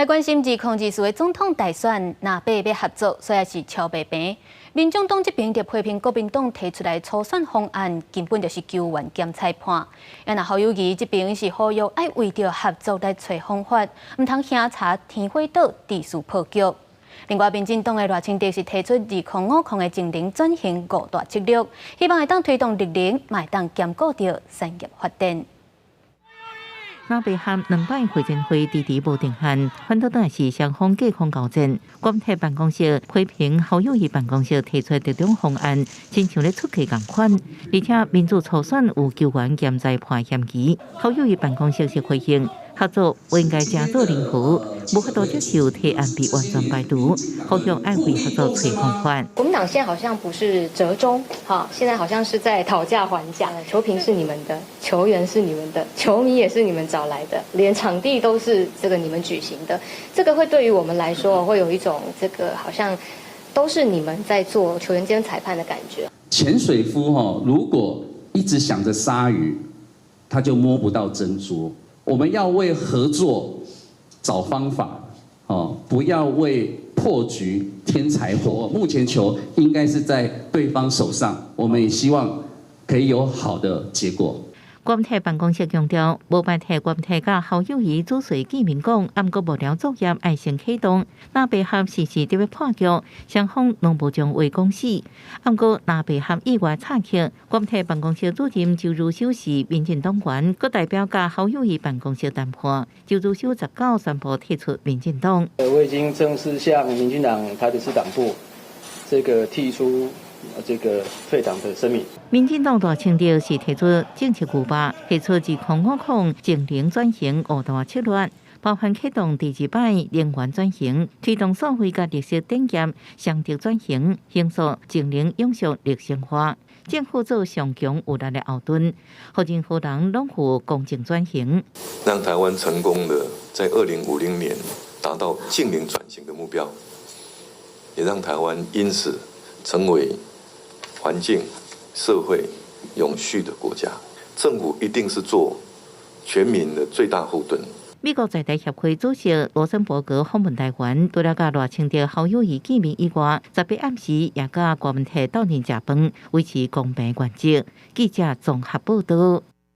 來關心2024的總統大選，藍白欲合作，所以是喬袂平。民眾黨這邊就批評國民黨提出來初選方案，根本就是球員兼裁判。啊若侯友宜這邊是呼籲愛為著合作來揣方法，毋通興柴添火桌，持續破局。另外，民進黨的賴清德是提出2050的淨零轉型五大策略，希望會當推動綠能，嘛會當兼顧著產業發展。藍白合兩擺會前會遲遲無定案，反倒轉是雙方隔空交戰。郭台辦公室批評侯友宜辦公室提出折中方案，親像咧出題仝款，而且民主初選有球員兼裁判嫌疑。侯友宜辦公室是回應合作不應該成做零和，無法度接受提案被完全排除，呼籲愛為合作揣方法。國民黨現在好像不是折中，哈，現在好像是在討價還價。球評是你們的，球員是你們的，球迷也是你們找來的，連場地都是這個你們舉行的，這個會對於我們來說，會有一種這個好像都是你們在做球員兼裁判的感覺。潛水夫哈，如果一直想着鯊魚，他就摸不到珍珠。我們要為合作找方法，哦，不要為破局添柴火。目前球應該是在對方手上，我們也希望可以有好的結果。郭台辦公室強調，無辦替郭台佮侯友宜主席見面講，毋過幕僚作業愛先啟動。藍白合時時佇欲破局，雙方攏無將話講死。毋過藍白合意外插曲，郭台辦公室主任周如修是民進黨員，閣代表佮侯友宜辦公室談判。周如修19宣布退出民進黨。我已經正式向民進黨台北市黨部這個提出這個退黨的聲明。民進黨賴清德是提出政策規劃，提出2050淨零轉型五大策略，包含啟動第二擺能源轉型，推動數位佮綠色產業雙軸轉型，形塑淨零永續綠生活。政府做上強有力的後盾，予任何人攏有公正轉型，讓台灣成功的在2050年達到淨零轉型的目標，也讓台灣因此成為環境、社會永續的國家。政府一定是做全民的最大後盾。美國在台協會主席羅森伯格訪問台灣，除了佮賴清德、侯友宜見面以外，18暗時也佮郭文泰鬥陣食飯，維持公平原則。記者綜合報道。